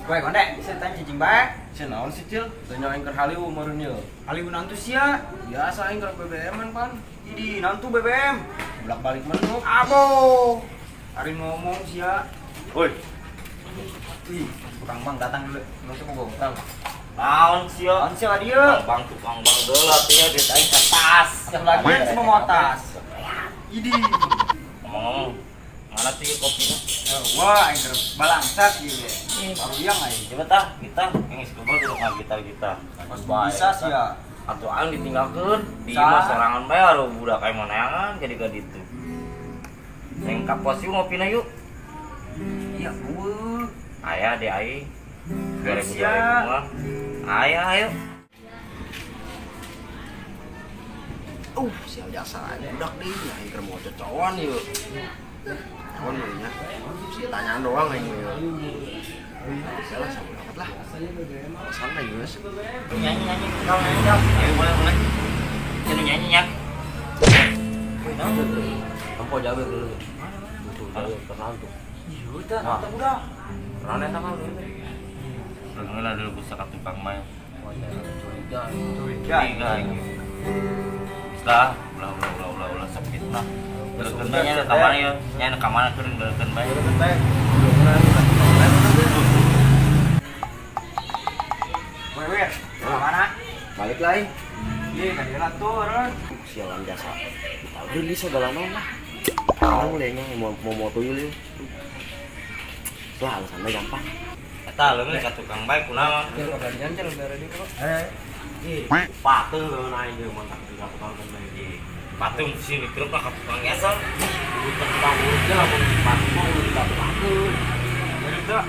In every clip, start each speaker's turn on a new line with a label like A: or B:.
A: Woi, konde, bisa tanya cicing bae.
B: Sia naon sih, Cil? Teu nyaho aing keur haliu meureun ieu.
A: Haliu nantu sia.
B: Biasa aing keur BBM-an pan.
A: Idi, nantu BBM.
B: Bolak-balik menuk.
A: Abo. Ari ngomong sia.
B: Woi.
A: Ih, tukang bang datang dulu. Nggak usah bohong, Kang.
C: Naon sia?
A: Naon sia ka dieu?
C: Bang tukang bang deula teh duit aing ka tas.
A: Siap lagi semua mau tas. Idi.
C: Ngomong-ngomong, mana sih kopinya?
A: Wah, aing keur balangsat ieu. Baru yang aing.
C: Coba tah, kita geus kumpul tukang gitar-gitar.
A: Bisa sia.
C: Atuh aing ditinggalkeun di imah sorangan bae aduh budak aing mah neangan jadi ka ditu. Neng kapos yuk ngopina yuk.
A: Iya, eueuh.
C: Aya deh aing. 2000 mah. Aya ayo.
B: Sial jasa aing budak deui aing keur mau cocoan ieu. Naon nya? Si tanyaan doang aing mah ieu. Salah sama dapat lah. Alasan aing geus.
C: Nyanyi-nyanyi kau nyanyi. Ayo boleh boleh. Jangan nyanyi ya.
B: Woi, naon tuh? Tempo jawir dulu. Tuh, jawir kenal tuh.
A: Iya, tah, tah budak.
C: Kenal eta mah. Heula dulu bisa ka tukang mah.
B: Curiga.
C: Curiga aing. Lah, ulah ulah ulah ulah sok fitnah. Deukeun bae nya ka mana ieu? Nya ka mana keur deukeun bae.
A: Deukeun bae. Weh, weh, ka mana?
B: Balik lah aing.
A: Ieu ka dieu tuh, eureun.
B: Sialan jasa. Tahu deui segala naon lah. Orang leunya mau moto ieu. Lah alasannya gampang.
C: Eta leungeun ka tukang bae kunaon?
B: Ieu kagantian cel bare dieu kok. Patung leungeun aing ge mantap di tukang bae.
C: Patung sini truk lah ka tukang gesel.
B: Tukang urutnya lamun patung mah udah dikatukeun.
A: Jadi teh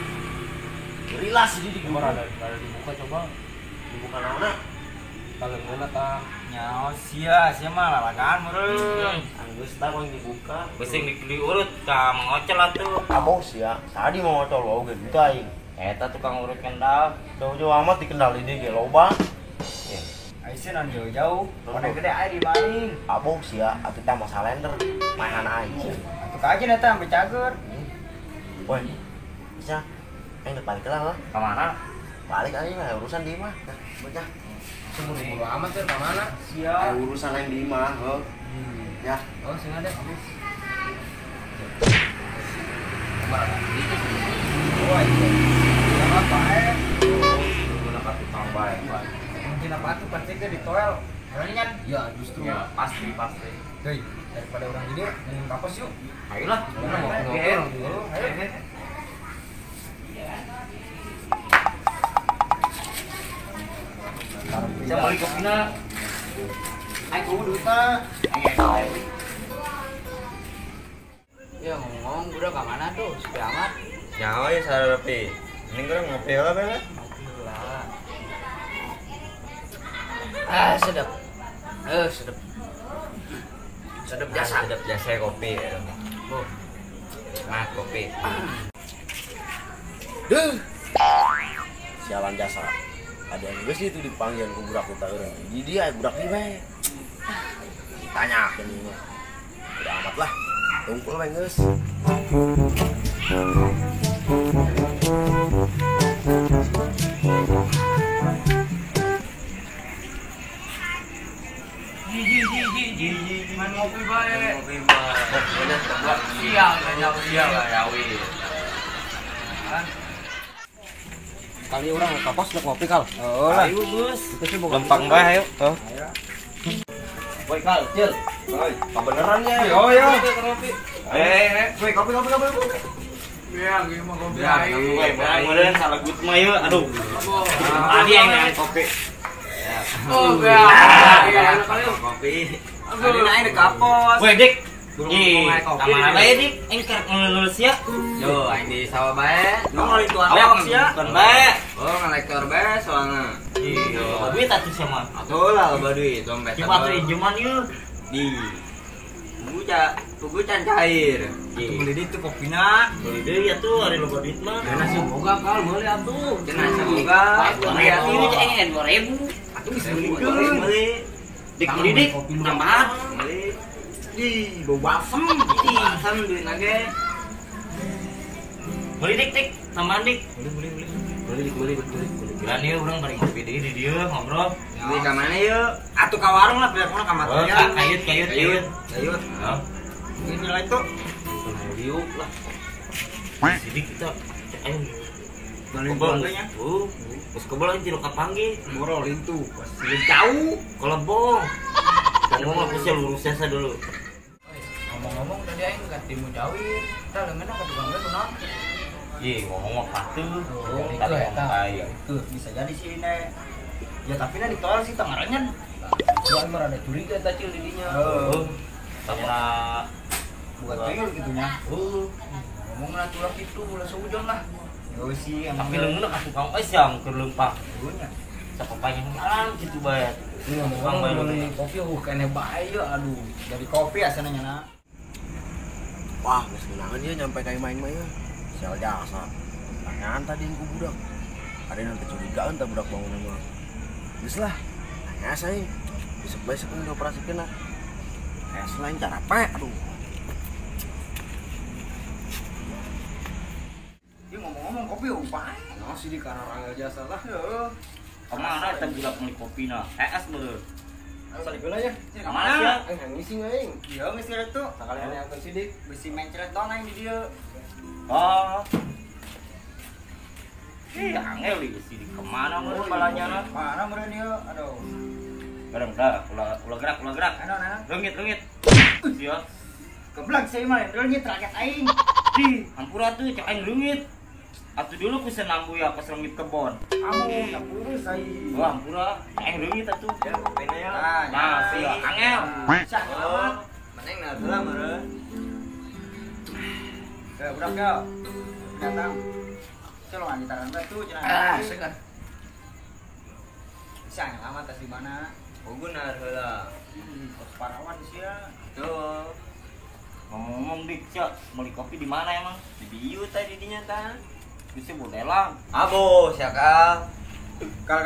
B: rilas di dibuka ada dibuka coba. Dibuka naonna? Kaleungeun tah
A: nyaho sia, sia mah lalagaan meureun.
B: Anggeus tah yang dibuka.
C: Beuseung diurut ka mangocel atuh.
B: Abo sia, tadi mau ngocol oge gitu aing.
C: Eta tukang urut kendal.
B: Jauh-jauh amat dikendali dia ge loba.
A: Aisyah non jauh-jauh, mana gede air di main.
B: Abo sia, atuh tah masalah salender, mainan aing.
A: Atuh kajen eta sampe cager.
B: Woi, bisa. Aing balik lah.
C: Ka mana?
B: Balik aing mah urusan di imah. Nah, bocah.
D: Buru-buru amat tuh ka mana?
A: Sia.
B: Urusan aing di imah, heuh. Ya.
D: Oh, sing ada.
A: Woi. Apa eh?
C: Guna ka tukang bae.
A: Mungkin apa tuh pasti ke di toel. Kan?
D: Ya, justru
C: ya, pasti pasti.
D: Hei, daripada orang gede, minum kapos yuk.
C: Ayolah,
D: ngopi orang dulu.
A: Ayo.
C: Bisa beli kopina.
A: Ayo kudu duta.
D: Ya ngomong-ngomong, udah ke mana tuh? Sepi amat.
C: Nyawa ya sarapi. Mending kurang ngopi lah, Bel.
D: Ah, sedap. Sedap. Sedap jasa.
C: Sedap jasa kopi.
D: Oh.
C: Nah, kopi.
B: Duh. Sialan jasa. Ada yang geus itu dipanggil ku budak kita eureun. Jadi dia budak ieu bae. Ditanyakeun ieu mah. Udah amat lah. Tungkul bae geus.
A: Main ngopi bae.
C: Ngopi bae. Sial, sial yawi.
D: Kali orang kapos udah ngopi kal.
A: Oh lah.
C: Ayo Gus. Gampang bae ayo. Tuh.
B: Woi kal, Cil.
A: Woi,
B: kebeneran ya.
A: Yo yo.
B: Kopi.
A: Woi kopi kopi kopi. Ya, gue mau kopi ayo.
C: Woi, meureun salah gut mah ieu. Aduh. Tadi aing nang kopi.
D: Oh, ya.
C: Kopi.
A: Tadi naik di kapos.
C: Woi, Dik. Ih, kamana bae Dik? Aing keur ngelulus ya.
D: Yo, aing di sawah bae.
A: Nu ngalituan awak sia.
C: Bukan bae.
D: Oh, ngalektor bae soalna.
C: Iya, loba duit atuh sia mah.
D: Atuh lah loba duit dompet.
C: Cuma atuh injeman ieu.
D: Di. Pugu can cair.
A: Atuh beli deui tuh kopina.
C: Beli deui atuh ari loba duit mah.
D: Cenah sih boga kal meuli atuh. Cenah sih boga.
C: Beli ieu cek 2000.
D: Atuh bisa beli.
C: Beli. Dik beli dik. Tambahan.
D: Beli.
A: Ih, bau balsem.
D: Ih, balsem duit lagi.
C: Beli dik dik, tambahan dik.
D: Beli beli beli.
B: Beli.
C: Kira nih urang bari ngopi deui di dieu ngobrol.
A: Di ka mana yeuh? Atuh ka warung lah biar ka material.
C: Kayut.
A: Kayut.
C: Heeh.
A: Ini lah itu.
B: Diuk lah.
C: Sini kita cek ayo. Kebel nya. Geus kebel aing tilu kapanggih.
A: Moro lintu. Pasti jauh.
C: Kelebong. Ngomong aku sih lurus saya dulu.
D: Ngomong-ngomong tadi aing ka timu jawir. Tah leungeunna ka tukang ge kunaon?
C: Ih, ngomong mah patuh.
D: Itu eta.
A: Tuh, bisa jadi sih ini. Ya tapi na ditolak sih tangarannya.
B: Gua emang rada curiga tah cil di dinya.
A: Heeh.
C: Sama
A: bukan tuyul gitu nya.
D: Ngomong lah tulak itu ulah seujon lah.
A: Yo sih,
C: tapi leungeunna ka tukang es yang keur leumpang.
A: Nya.
C: Sapapanjang jalan kitu bae.
B: Ini ngomong beli kopi keneh bae yeuh aduh.
A: Dari kopi asana nya na.
B: Wah, geus ngeunaheun ieu nyampe ka imah mah ieu. Sial jasa. Tanyaan tadi ku budak. Ada yang kecurigaan tah budak bangunan mah. Geus lah. Tanya saya. Besok-besok ini dioperasikeun lah. Kayak selain cara pe, aduh.
A: Ieu ngomong-ngomong kopi upah.
B: Nah, sih di karang jasa lah.
A: Heeh.
C: Kemana eta budak meuli kopina? Es beureum.
B: Salik heula nya.
C: Kemana sia?
B: Aing ngisi aing.
A: Iya, geus kitu.
B: Sakalian nonton sidik.
A: Bisi mencret doang aing di dieu.
C: Oh. Ih, angel ieu sidik kemana meureun balanyana?
A: Mana meureun ieu? Aduh.
C: Bareng dah, ulah gerak.
A: Ano.
C: Leungit. Sia.
A: Geblak sia mah leungit rakyat aing.
C: Ih, hampura tuh cek aing leungit. Atuh dulu ku senambu ya pas leungit kebon.
A: Amu ya purus aing.
C: Wah, hampura aing leungit atuh.
A: Ya, kopina ya.
C: Nah, sia angel.
A: Sia amat. Maneng nah heula meureun. Ya, budak ya. Datang. Celo ngitaran batu cenah.
D: Ah, segar.
A: Sia angel amat tas di mana?
D: Bogunar heula.
A: Kos parawan sia.
D: Tuh.
C: Ngomong-ngomong dik, sia, beli kopi di mana emang?
D: Di biu tadi dinya tah.
C: Bisa bodelang.
D: Abo, sia kal.
A: Kal.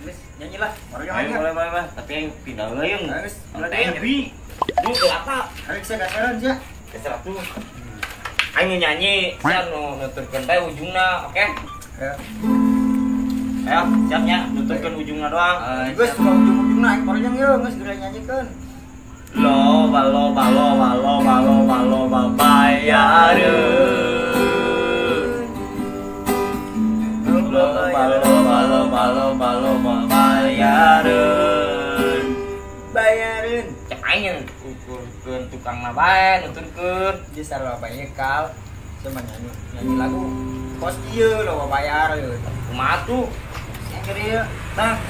A: Geus nyanyi lah. Baru yang
C: ayo, boleh. Tapi yang pindah heula yeung.
A: Geus,
C: nyeri. Duh, kelapa.
A: Ayo sia gaseran sia.
C: Geser atuh. Aing nyanyi, sia nu nuturkeun bae ujungna, oke?
A: Ya.
C: Ayo, siap nya, nuturkeun ujungna doang.
A: Geus ujung-ujungna aing parajang yeuh geus geura nyanyikeun.
C: Loba loba loba loba loba loba bayareun. Loba loba loba loba loba bayareun.
A: Bayareun.
C: Cek aing ukurkeun tukangna bae nuturkeun.
A: Geus sarua bae kal. Cuma nyanyi lagu kos ieu loba bayareun.
C: Kumaha tuh?
A: Sing keur ieu. Tah.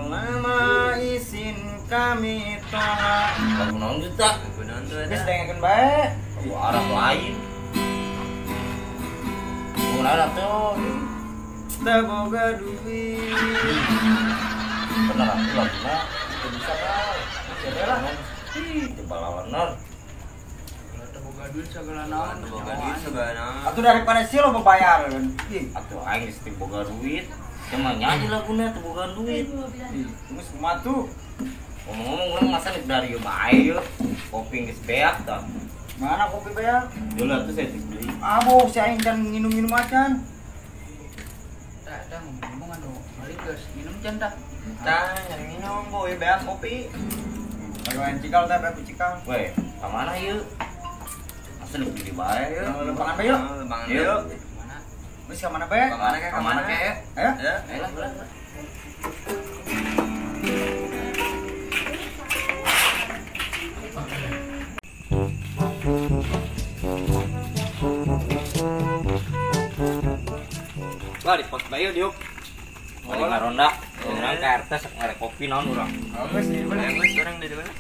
A: Lama izin kami tolak.
C: Lagu naon juta?
D: Lagu naon tuh eta?
A: Geus dengekeun bae.
C: Lagu Arab lain. Lagu naon atuh?
A: Teu boga duit.
C: Bener atuh laguna.
A: Teu bisa kal. Geus lah.
C: Ih, teu balawanan.
D: Teu boga duit sagala naon, teu boga duit sagala naon.
A: Atuh daripada sia lo bayareun. Ih,
C: atuh aing geus teu boga duit. Cuma nyanyi laguna teu boga duit.
A: Ih, geus kumaha tuh?
C: Ngomong-ngomong urang masa geus dari ieu bae ieu. Kopi geus beak tah.
A: Mana kopi beak?
C: Dulu atuh saya dibeli.
A: Abo si aing can nginum-minum acan.
D: Tah, tah ngomong-ngomong anu balik geus minum can tah.
A: Tah, nyari minum boy beak kopi. Ayo cikal teh beak cikal.
C: Weh, ka mana ieu? Masa geus beli bae ieu.
A: Lempangan bae yuk.
D: Lempangan yuk.
A: Mana? Geus ka mana bae?
D: Ka mana ke? Ka mana ke?
A: Ayo.
D: Ya, ayo lah.
C: Wah, di pos bae diuk. Balik ngaronda, urang ka RT sok ngarek kopi naon urang.
A: Geus di mana?
D: Geus urang di mana?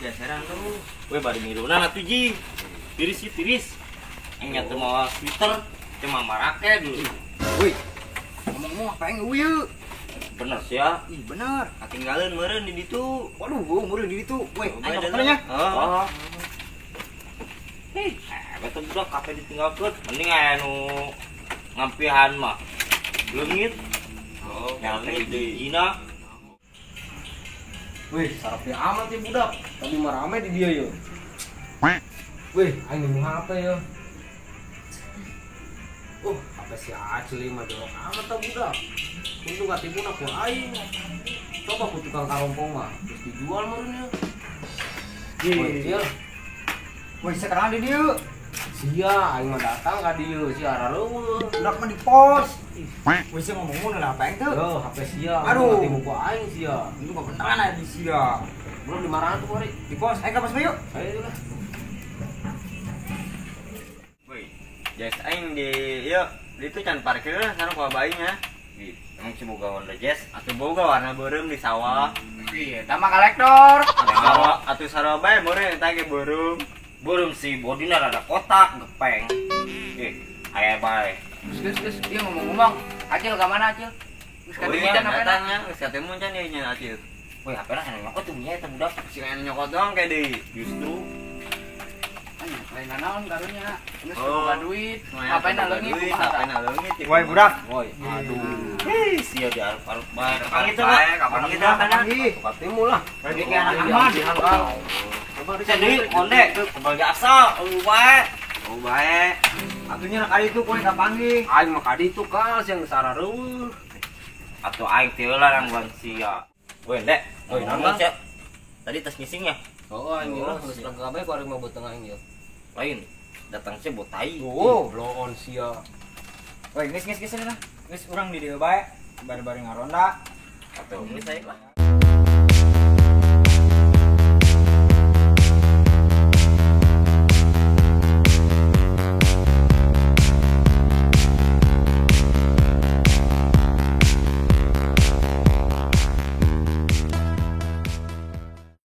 D: Geseran tuh.
C: Weh bari milunan atuh ji. Tiris sih tiris. Aing nya teu mawa sweater, cuma marake dulu.
A: Woi. Ngomong-ngomong apa yang eueuh?
C: Bener sih ya.
A: Ih, bener.
D: Katinggalan meureun di ditu.
A: Waduh, gua meureun di ditu. Woi, aing dokternya.
C: Heeh. Hei, betul budak kafe ditinggalkeun. Mending aya nu ngampihan mah. Leungit.
D: Oh,
C: yang teh di Cina.
B: Wih, sarapnya amat ya budak. Tadi mah rame di dia yuk.
E: Wih, aing nemu HP ya. HP si Acil mah jorok amat tah budak. Untung katibuna ku aing. Coba ku tukang karompong mah, terus dijual meureun ya. Wih,
A: Wih, sekarang di dieu.
E: Sia, aing mah datang ka dieu, sia arareueuh.
A: Budak mah di pos. Wih, sia ngomong mun lah apa teu?
E: Yo, HP sia.
A: Aduh.
E: Katimu ku aing sia.
A: Itu mah beneran aya di sia.
E: Belum dimarahan tuh kori.
A: Di pos, aing ka pos yuk.
E: Ayo lah.
C: Woi, jas aing di ieu, di itu can parkir sana ku abainya. Ih, emang si boga warna jas atuh boga warna beureum di sawah.
D: Iya, tama kolektor.
C: Atuh sarua bae meureun eta ge beureum. Beureum si bodina rada kotak gepeng. Ih, aya bae.
D: Geus, ieu ngomong-ngomong, Acil ka mana Acil? Geus
C: Wih,
D: katimu can HP-na.
C: datangnya, geus katimu can ieu nya Acil. Woi, HP-na anu nyokot tuh nya eta budak. Si anu nyokot doang kayak deui. Justru
D: Lain naon karunya. Geus
C: Oh.
D: boga duit, HP-na leungit kumaha tah?
C: HP-na leungit.
A: Woi, budak.
E: Woi, aduh.
C: Hei, sia di arep-arep bae. Kapan gitu,
A: Kapan
C: Kapan
A: gitu,
C: gitu?
E: Katimu lah.
A: Kayak kayak anak Ahmad.
E: Coba
C: Bisa deui konde kebal jasa, eueuh bae.
A: Oh, bae. Atunya nak kali itu kowe kapanggih.
E: Aing mah kadi itu kal siang sarareueuh.
C: Atuh aing teh heula nangguan sia. Woi, Ndek.
E: Woi, naon,
C: Ngomong, sia. Tadi tas ngisingnya.
E: Oh, aing lah geus lengkap bae ku ari mah beuteung aing ieu.
C: Lain, datang sia buat tai.
E: Oh, blow on sia.
A: Woi, geus geus geus lah. Geus urang di dieu bae. Bari-bari ngaronda.
C: Atuh geus aing lah.